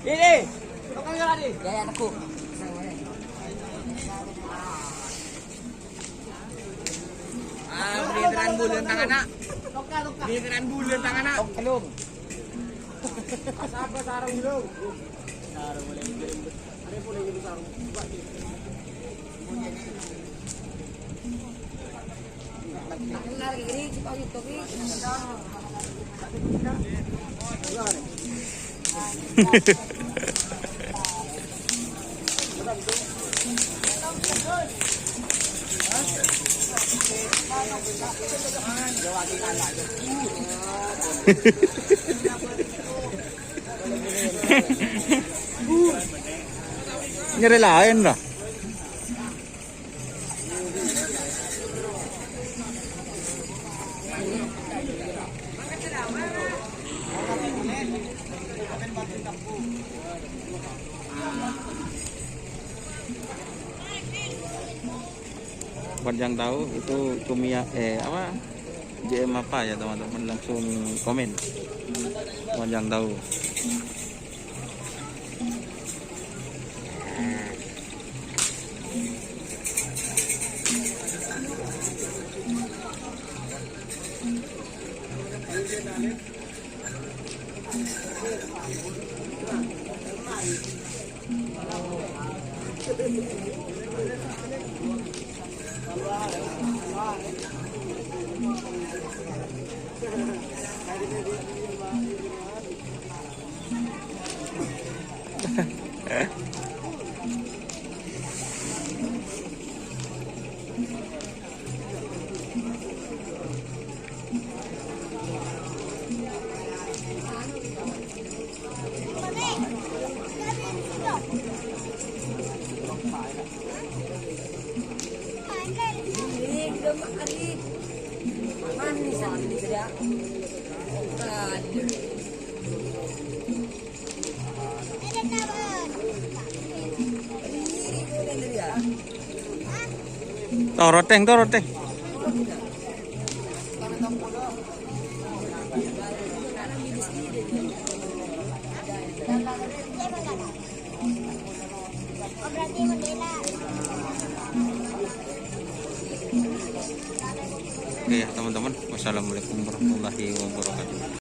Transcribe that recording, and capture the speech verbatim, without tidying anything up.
Ini. Ya, ya, Teguh. Ah, bhâdhân bulân tang ana'. Bhâdhân bulân tang ana'. Belum. Nyarè laèn, lah. Buat yang tahu itu Cumi ya, eh, apa? J M apa ya, teman-teman, langsung komen. Buat yang tahu. Toro, Tèng, toro, Tèng. Oke ya, teman-teman. Wassalamualaikum warahmatullahi wabarakatuh.